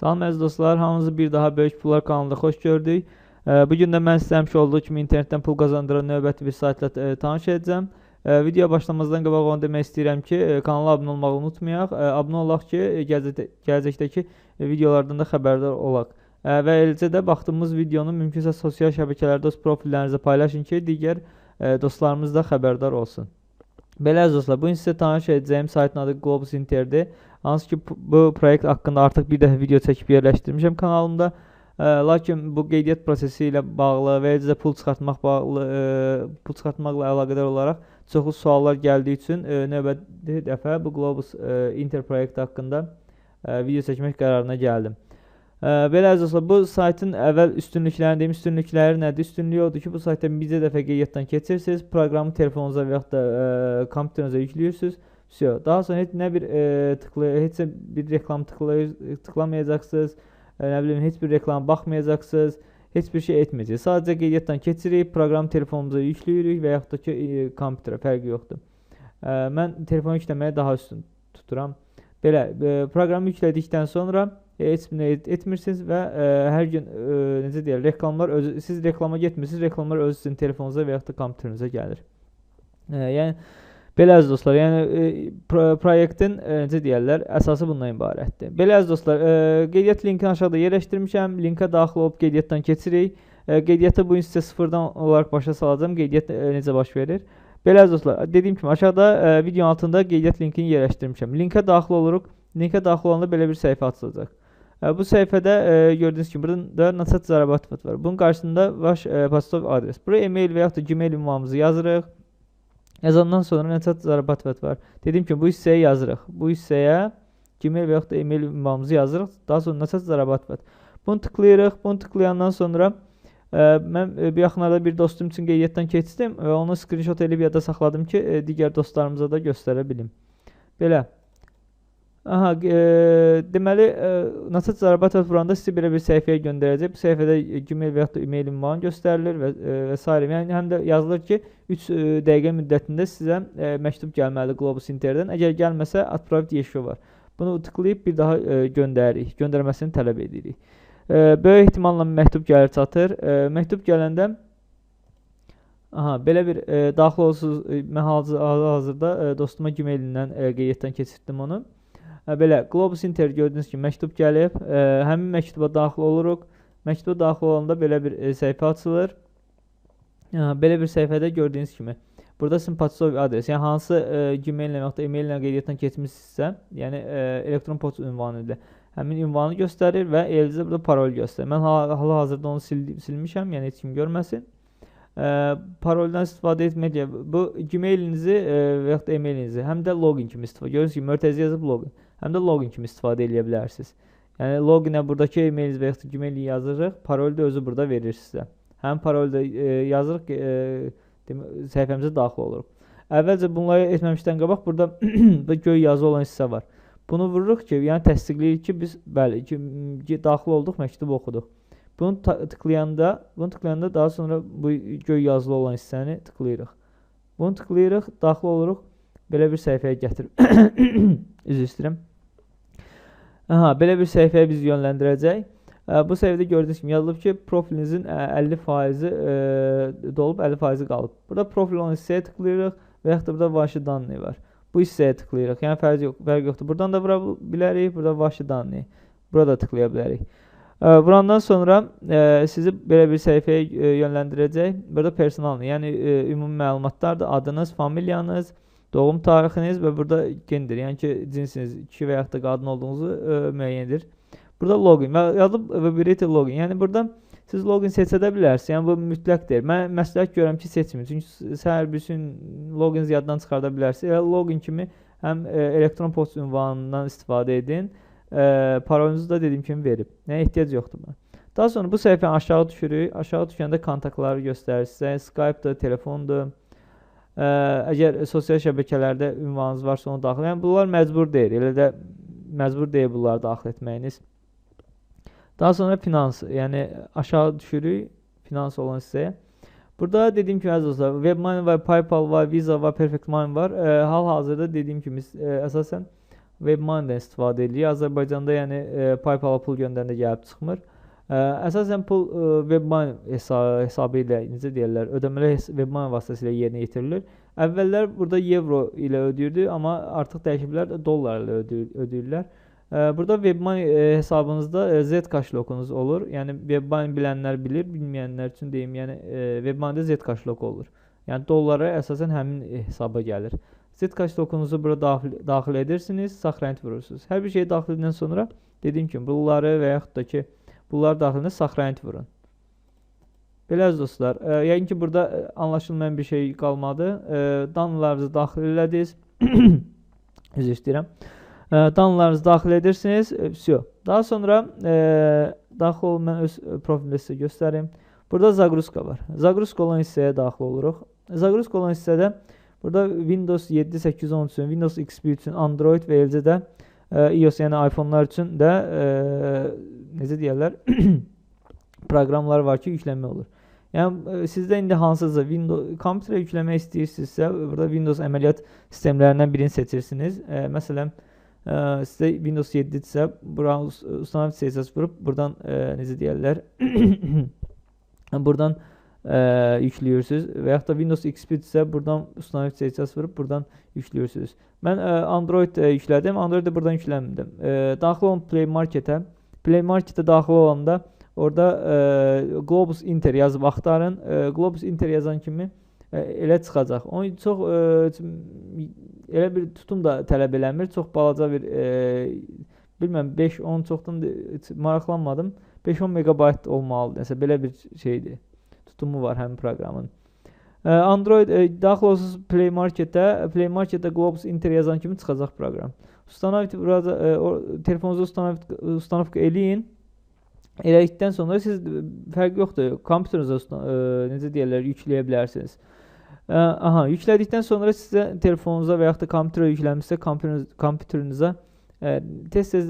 Salam əziz dostlar, hamınızı bir daha Böyük Pullar kanalında xoş gördük. Bugün də mən sizə həmişə olduğu kimi internetdən pul qazandıran növbəti bir saytla tanış edəcəm. Videoya başlamazdan qabaq onu demək istəyirəm ki, kanala abunə olmağı unutmayaq. Abunə olaq ki, gələcəkdəki videolardan da xəbərdar olaq. Və eləcə də baxdığımız videonu mümkünsə sosial şəbəkələrdə öz profillərinizə paylaşın ki, digər dostlarımız da xəbərdar olsun. Belə əziz dostlar, bugün sizə tanış edəcəyim saytın adı Globus Inter'dir. Hansı ki, bu proyekt haqqında artıq bir dəfə video çəkib yerləşdirmişəm kanalımda. Lakin bu qeydiyyat prosesi ilə bağlı və eləcə də pul çıxartmaq bağlı, pul çıxartmaqla əlaqədar olaraq çoxlu suallar gəldiyi üçün növbəti dəfə bu Globus Inter proyekti haqqında video çəkmək qərarına gəldim. Belə əziz dostlar, bu saytın əvvəl üstünlüklərini deyim. Üstünlükləri nədir? Üstünlüyü odur ki, bu saytda bircə dəfə qeydiyyatdan keçirsiniz, proqramı telefonunuza və yaxud da kompüterinizə yükləyirsiniz. Daha sonra heç nə bir heç bir reklam tıklamayacaqsınız, nə bilim, heç bir reklama baxmayacaqsınız, heç bir şey etməyəcəksiniz. Sadəcə qeydiyyatdan keçirik, proqramı telefonumuza yükləyirik və yaxud da ki, kompüterə, fərqi yoxdur. Mən telefonu yükləməyə daha üstün tuturam. Belə, proqramı yüklədikdən sonra heç bir nə etmirsiniz və hər gün, necə deyək, reklamlar, siz reklama getmirsiniz, reklamlar özü sizin telefonunuza və yaxud da kompüterinizə gəlir. Yəni, belə əziz dostlar, yəni proyektin, necə deyərlər, əsası bundan ibarətdir. Belə əziz dostlar, qeydiyyat linkini aşağıda yerləşdirmişəm. Linkə daxil olub qeydiyyatdan keçirik. Qeydiyyatı bu gün sizə sıfırdan olaraq başa salacağam. Qeydiyyat necə baş verir? Belə əziz dostlar, dediyim kimi aşağıda videonun altında qeydiyyat linkini yerləşdirmişəm. Linkə daxil oluruq. Linkə daxil olanda belə bir səhifə açılacaq. Bu səhifədə gördüyünüz kimi burada Начать зарабатывать var. Bunun qarşısında vaş почтовый adres. Buraya e-mail və yaxud da Gmail ünvanımızı yazırıq. Yazandan sonra Начать зарабатывать var. Dediyim kimi bu hissəyə yazırıq. Bu hissəyə Gmail və yaxud da e-mail ünvanımızı yazırıq. Daha sonra Начать зарабатывать. Bunu tıklayırıq. Bunu tıklayandan sonra mən bir yaxınlarda bir dostum üçün qeydiyyatdan keçdim və onu screenshot edib yadda saxladım ki, digər dostlarımıza da göstərə bilim. Belə. Aha, deməli, Начать зарабатывать vuranda sizi belə bir səhifəyə göndərəcək. Bu səhifədə Gmail və yaxud da e-mail ünvanı göstərilir və s. Yəni, həm də yazılır ki, 3 dəqiqə müddətində sizə məktub gəlməlidir Globus Inter'dən. Əgər gəlməsə, отправить еще var. Bunu tıklayıb bir daha göndəririk. Göndərməsini tələb edirik. Böyük ehtimalla məktub gəlir çatır. Məktub gələndə aha, belə bir daxil olursunuz. Mən hal-hazırda dostuma Gmail-indən qeydiyyatdan keçirtdim onu. Belə, Globus Inter gördüyünüz kimi məktub gəlib. Həmin məktuba daxil oluruq. Məktuba daxil olanda belə bir səhifə açılır. Belə bir səhifədə gördüyünüz kimi burada sizin почтовый adres, yəni hansı Gmail ilə və yaxud da e-mail ilə qeydiyyatdan keçmişsinizsə, yəni elektron poçt ünvanı ilə həmin ünvanı göstərir və eləcə burada parol göstərir. Mən hal-hazırda onu silmişəm, yəni heç kim görməsin. Paroldan istifadə etməklə bu Gmail-inizi və yaxud da e-mailinizi həm də login kimi istifadə, görürsünüz ki, Mörtəzi yazıb login, həm də login kimi istifadə edə bilərsiniz. Yəni loginə buradakı e-mailinizi və yaxud da Gmail-i yazırıq, parol da özü burada verir sizə. Həm parol da yazırıq, səhifəmizə daxil oluruq. Əvvəlcə bunları etməmişdən qabaq burada göy yazı olan hissə var. Bunu vururuq ki, yəni təsdiqləyirik ki, biz bəli, ki, daxil olduq, məktubu oxuduq. Bunu tıklayanda daha sonra bu göy yazılı olan hissəni tıklayırıq. Bunu tıklayırıq, daxil oluruq, belə bir səhifəyə gətirir. Üzr istəyirəm. Aha, belə bir səhifəyə bizi yönləndirəcək. Bu səhifədə gördüyünüz kimi yazılıb ki, profilinizin 50% dolub, 50% qalıb. Burada profil olan hissəyə tıklayırıq və yaxud da burada Ваши данные var. Bu hissəyə tıklayırıq. Yəni fərq yoxdur. Buradan da vura bilərik, burada Ваши данные. Burada tıklaya bilərik. Vurandan sonra sizi belə bir səhifəyə yönləndirəcək. Burada personal, yəni ümumi məlumatlardır. Adınız, familiyanız, doğum tarixiniz və burada gender, yəni ki, cinsiniz, kişi və yaxud da qadın olduğunuzu müəyyən edir. Burada login və yazılıb выберите login. Yəni burada siz login seçə də bilərsiniz. Yəni bu mütləq deyil. Mən məsləhət görürəm ki, seçməyin. Çünki səhər bir gün loginizi yaddan çıxarda bilərsiniz. Elə login kimi həm elektron poçt ünvanından istifadə edin. Parolunuzu da dediyim kimi verib. Yəni ehtiyac yoxdur buna. Daha sonra bu səhifəni aşağı düşürük. Aşağı düşəndə kontaktları göstərir sizə. Skype-dır, telefondur. Əgər sosial şəbəkələrdə ünvanınız varsa onu daxil. Yəni bunlar məcbur deyil. Elə də məcbur deyil bunları daxil etməyiniz. Daha sonra finans, yəni aşağı düşürük finans olan hissəyə. Burada dediyim kimi əziz dostlar, WebMoney var, PayPal var, Visa var, Perfect Money var. Hal-hazırda dediyim kimi əsasən WebMoney-dən istifadə edirik. Azərbaycanda yəni PayPal-a pul göndərəndə gəlib çıxmır. Əsasən pul WebMoney hesabı ilə, necə deyirlər, ödəmələr WebMoney vasitəsilə yerinə yetirilir. Əvvəllər burada evro ilə ödəyirdi, amma artıq dəyişiblər, dollar ilə ödəyirlər. Burada WebMoney hesabınızda Z kaşlokunuz olur. Yəni WebMoney bilənlər bilir, bilməyənlər üçün deyim, yəni WebMoney-də Z kaşloku olur. Yəni dollara əsasən həmin hesaba gəlir. Z kaşlokunuzu bura daxil edirsiniz, saxranit vurursunuz. Hər bir şeyi daxil edəndən sonra dediyim kimi bunları və yaxud da ki, bunlar daxilində saxranit vurun. Belə əziz dostlar, yəqin ki, burada anlaşılmayan bir şey qalmadı. Danlarınızı daxil elədiniz. Üzr istəyirəm. Danlarınızı daxil edirsiniz. Vsyo. Daha sonra daxil olun, mən öz profilimdə sizə göstərim. Burada Zagruska var. Zagruska olan hissəyə daxil oluruq. Zagruska olan hissədə burada Windows 7, 8, 10 üçün, Windows XP üçün, Android və eləcə də iOS, yəni iPhone-lar üçün də necə deyərlər, proqramlar var ki, yükləmə olur. Yəni sizdə indi hansısa Windows kompüterə yükləmək istəyirsinizsə, burada Windows əməliyyat sistemlərindən birini seçirsiniz. Məsələn, sizdə Windows 7-dirsə, buranı ustanov CSS vurub buradan necə deyərlər, buradan yüklüyürsünüz və yaxud da Windows XP-dirsə, buradan ustanov CSS vurub buradan yüklüyürsünüz. Mən Android yüklədim, Android-də buradan yüklənmədim. Daxil olun Play Market-ə. Play Market-ə daxil olanda orada Globus Inter yazıb axtarın. Globus Inter yazan kimi elə çıxacaq. Onu çox elə bir tutum da tələb eləmir. Çox balaca bir, bilməm, 5-10 çoxdan maraqlanmadım. 5-10 megabayt olmalıdır. Nəsə belə bir şeydir. Tutumu var həmin proqramın. Android daxil olsunuz Play Market-ə. Play Market-də Globus Inter yazan kimi çıxacaq proqram. Ustanovit burada telefonunuza ustanovka eləyin. Elədikdən sonra siz fərq yoxdur. Kompüterinizə necə deyirlər, yükləyə bilərsiniz. Aha, yüklədikdən sonra sizə telefonunuza və yaxud da kompüterə yüklənmişsə kompüterinizə tez-tez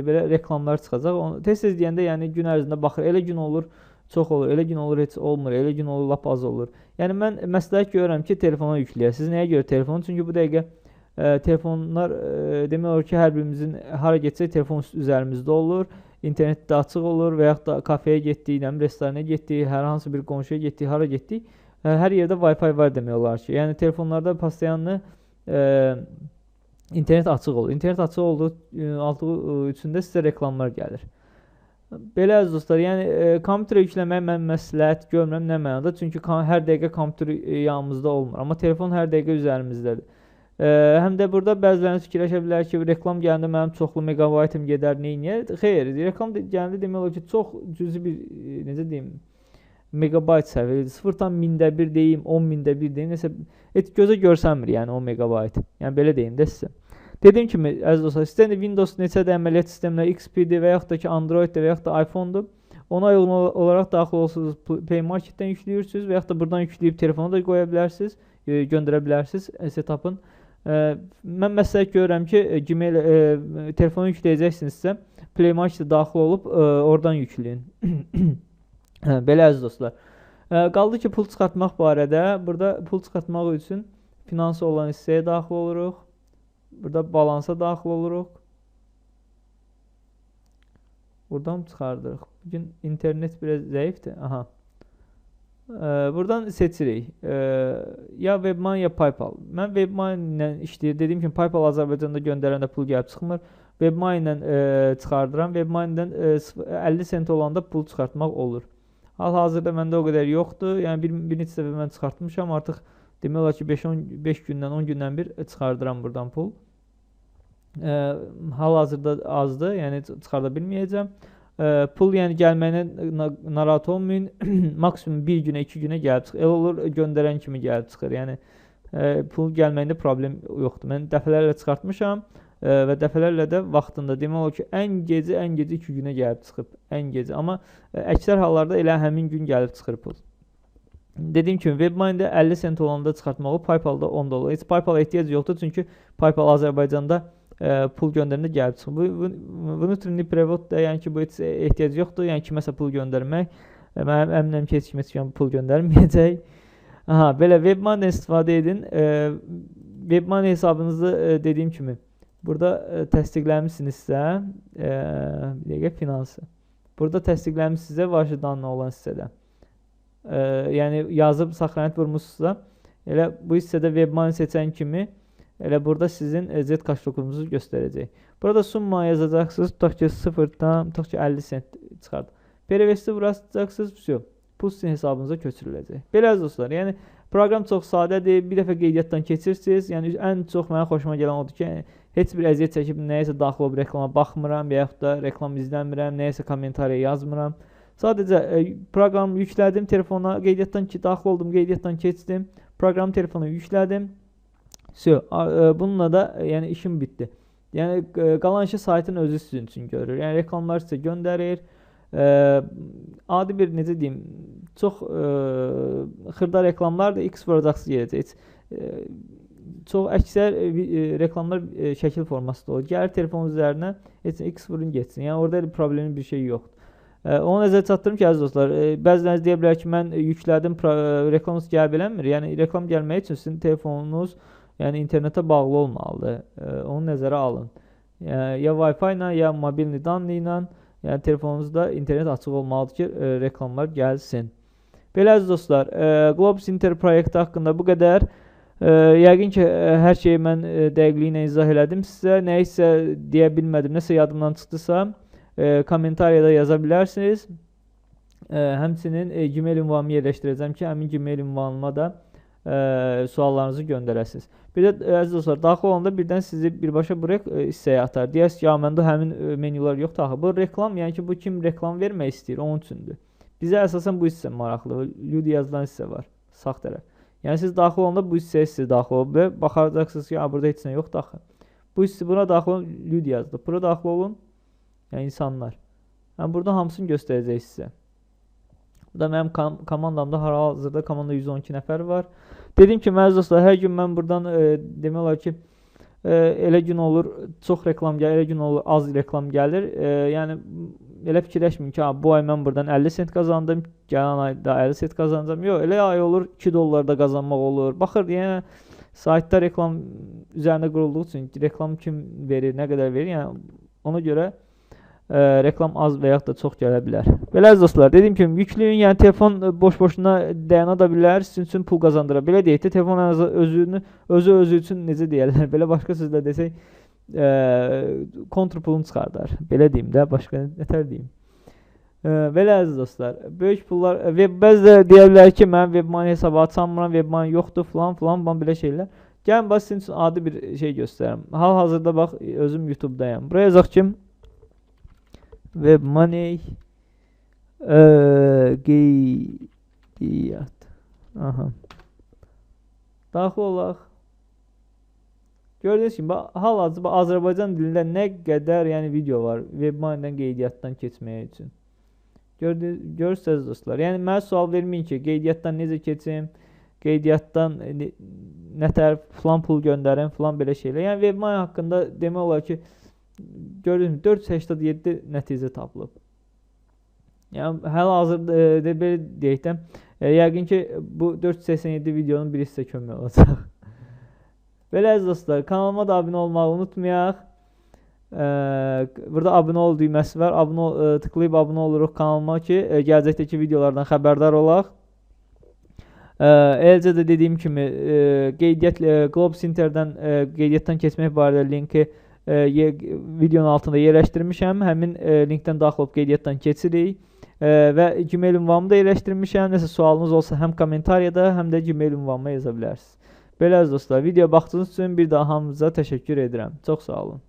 belə reklamlar çıxacaq. Tez-tez deyəndə yəni gün ərzində baxır. Elə gün olur, çox olur, elə gün olur, heç olmur, elə gün olur, lap az olur. Yəni mən məsləhət görürəm ki, telefona yükləyəsiniz. Nəyə görə telefon? Çünki bu dəqiqə telefonlar demək olar ki, hər birimizin hara getsək telefon üzərimizdə olur. İnternetdə açıq olur və yaxud da kafeyə getdik, restorana getdik, hər hansı bir qonşuya getdik, hara getdik, hər yerdə Wi-Fi var demək olar ki. Yəni telefonlarda pastayanlı internet açıq olur. İnternet açıq olduğu üçün də sizə reklamlar gəlir. Belə əziz dostlar, yəni kompüterə yükləməyi mən məsləhət görmürəm nə mənada, çünki hər dəqiqə kompüter yanımızda olmur, amma telefon hər dəqiqə üzərimizdədir. Həm də burada bəziləriniz fikirləşə bilər ki, reklam gələndə mənim çoxlu megabaytım gedər, neyniyə? Xeyr, reklam gələndə demək olar ki, çox cüzi bir, necə deyim, megabayt səviyyədir. 0,1 deyim, 10,1 deyim, nəsə, heç gözə görsənmir, yəni 10 megabayt. Yəni belə deyim də sizə. Dediyim kimi, əziz dostlar, sizdə indi Windows neçədir əməliyyat sistemləri, XP-dir və yaxud da ki, Android-dir və yaxud da iPhone-dur. Ona uyğun olaraq daxil olursunuz, Play Market-dən yüklüyürsünüz və yaxud da buradan yükləyib telefona da qoya bilərsiniz, göndərə bilərsiniz setup'ın. Mən məsləhət görürəm ki, Gmail telefonu yükləyəcəksinizsə, Play Market-ə daxil olub oradan yükləyin. Belə əziz dostlar. Qaldı ki, pul çıxartmaq barədə. Burada pul çıxartmaq üçün finans olan hissəyə daxil oluruq. Burada balansa daxil oluruq. Buradan çıxardırıq. Bugün internet biraz zəifdir. Aha. Buradan seçirik. Ya WebMoney ya PayPal. Mən WebMoney ilə işləyir. Dediyim kimi PayPal Azərbaycanda göndərəndə pul gəlib çıxmır. WebMoney ilə çıxardıram. WebMoney-dən 50 sent olanda pul çıxartmaq olur. Hal-hazırda məndə o qədər yoxdur. Yəni bir neçə dəfə mən çıxartmışam. Artıq demək olar ki, 5 gündən, 10 gündən bir çıxardıram buradan pul. Hal-hazırda azdır. Yəni çıxarda bilməyəcəm. Pul yəni gəlməyinə narahat olmayın. Maksimum 1 günə, 2 günə gəlib çıxır. Elə olur, göndərən kimi gəlib çıxır. Yəni pul gəlməyində problem yoxdur. Mən dəfələrlə çıxartmışam və dəfələrlə də vaxtında demək olar ki, ən gecə 2 günə gəlib çıxıb. Ən gecə. Amma əksər hallarda elə həmin gün gəlib çıxır pul. Dediyim kimi WebMoney-də 50 sent olanda çıxartmaq olur, PayPal-da 10 dollar. Heç PayPal-a ehtiyac yoxdur, çünki PayPal Azərbaycanda pul göndərəndə gəlib çıxır. Vnutrenni prevod da, yəni ki, bu heç ehtiyac yoxdur, yəni kiməsə pul göndərmək. Mən əminəm ki, heç kimə heç pul göndərməyəcək. Aha, belə WebMoney-dən istifadə edin. WebMoney hesabınızı dediyim kimi Burada təsdiqləmişsinizsə, bir dəqiqə, finansı. Burada təsdiqləmişsinizsə, vaşi danlı olan hissədə. Yəni yazıb saxranət vurmuşsunuzsa, elə bu hissədə WebMoney seçən kimi elə burada sizin Z kaşlokunuzu göstərəcək. Burada summa yazacaqsınız, tutaq ki 0-dan, tutaq ki 50 sent çıxardı. Perevesti vuracaqsınız, vəsiyo. Pul sizin hesabınıza köçürüləcək. Belə əziz dostlar, yəni proqram çox sadədir. Bir dəfə qeydiyyatdan keçirsiniz. Yəni ən çox mənə xoşuma gələn odur ki, yəni, heç bir əziyyət çəkib nəyəsə daxil olub reklama baxmıram və yaxud da reklam izləmirəm, nəyəsə kommentariya yazmıram. Sadəcə proqramı yüklədim telefona, qeydiyyatdan ki, daxil oldum, qeydiyyatdan keçdim. Proqramı telefona yüklədim. Bununla da yəni işim bitdi. Yəni qalan işi saytın özü sizin üçün görür. Yəni reklamlar sizə göndərir. Adi bir, necə deyim, çox xırda reklamlar da X vuracaqsız gələcək. Çox əksər reklamlar şəkil formasında olur. Gəlir telefonun üzərinə, heç X vurun getsin. Yəni orada elə problemli bir şey yoxdur. Onu nəzərə çatdırım ki, əziz dostlar, bəziləriniz deyə bilər ki, mən yüklədim, reklamınız gəlib eləmir. Yəni reklam gəlmək üçün sizin telefonunuz yəni internetə bağlı olmalıdır. Onu nəzərə alın. Ya Wi-Fi ilə, ya mobilni danlı ilə. Yəni telefonunuzda internet açıq olmalıdır ki, reklamlar gəlsin. Belə əziz dostlar, Globus Inter proyekti haqqında bu qədər. Yəqin ki, hər şeyi mən dəqiqliyi ilə izah elədim sizə. Nəyisə deyə bilmədim, nəsə yadımdan çıxdısa, kommentariyada yaza bilərsiniz. Həmçinin Gmail ünvanımı yerləşdirəcəm ki, həmin Gmail ünvanıma da suallarınızı göndərəsiniz. Bir də əziz dostlar, daxil olanda birdən sizi birbaşa buraya hissəyə atar. Deyərsiniz ki, ya məndə həmin menyular yoxdur axı. Bu reklam, yəni ki, bu kim reklam vermək istəyir, onun üçündür. Bizə əsasən bu hissə maraqlıdır. Ludi yazılan hissə var, sağ tərəf. Yəni siz daxil olanda bu hissəyə siz daxil olun və baxacaqsınız ki, burada heç nə yoxdur axı. Bu hissə buna daxil olun, Ludi yazılıb. Bura daxil olun, yəni insanlar. Yəni burada hamısını göstərəcək sizə. Bu da mənim komandamda hal-hazırda komanda 112 nəfər var. Dediyim kimi, əziz dostlar, hər gün mən buradan demək olar ki, elə gün olur, çox reklam gəlir, elə gün olur, az reklam gəlir. Yəni elə fikirləşməyin ki, bu ay mən buradan 50 sent qazandım, gələn ay da 50 sent qazanacağam. Yox, elə ay olur, 2 dollar da qazanmaq olur. Baxır, yəni saytda reklam üzərində qurulduğu üçün reklam kim verir, nə qədər verir, yəni ona görə reklam az və yaxud da çox gələ bilər. Belə əziz dostlar, dediyim kimi yükləyin, yəni telefon boş-boşuna dayana da bilər, sizin üçün pul qazandıra. Belə deyək də, telefon ən azı özü özü üçün necə deyərlər, belə başqa sözlə desək, kontrpulunu çıxardar. Belə deyim də, başqa nətər deyim. Belə əziz dostlar, böyük pullar, bəzi də deyə bilər ki, mən WebMoney hesabı açamıram, WebMoney yoxdur, filan, filan, belə şeylər. Gəlin, bax, sizin üçün adi bir şey göstərim. Hal-hazırda bax, özüm YouTube-dayam. Buraya yazaq ki, WebMoney qeydiyyat. Aha. Daxil olaq. Gördüyünüz kimi, hal-hazırda Azərbaycan dilində nə qədər yəni, video var WebMoney-dən qeydiyyatdan keçməyə üçün. Görürsünüz dostlar. Yəni mənə sual verməyin ki, qeydiyyatdan necə keçim, qeydiyyatdan nətər filan pul göndərim, filan belə şeylər. Yəni WebMoney haqqında demək olar ki, gördüyünüz kimi 487 nəticə tapılıb. Yəni hələ-hazırda belə deyək də, yəqin ki, bu 487 videonun biri sizə kömək olacaq. Belə əziz dostlar, kanalıma da abunə olmağı unutmayaq. Burada abunə ol düyməsi var. Tıklayıb abunə oluruq kanalıma ki, gələcəkdəki videolardan xəbərdar olaq. Eləcə də dediyim kimi, qeydiyyat Globus Interdən qeydiyyatdan keçmək barədə linki videonun altında yerləşdirmişəm. Həmin linkdən daxil olub qeydiyyatdan keçirik. Və Gmail ünvanımı da yerləşdirmişəm. Nəsə sualınız olsa həm kommentariyada, həm də Gmail ünvanıma yaza bilərsiniz. Belə əziz dostlar, videoya baxdığınız üçün bir daha hamınıza təşəkkür edirəm. Çox sağ olun.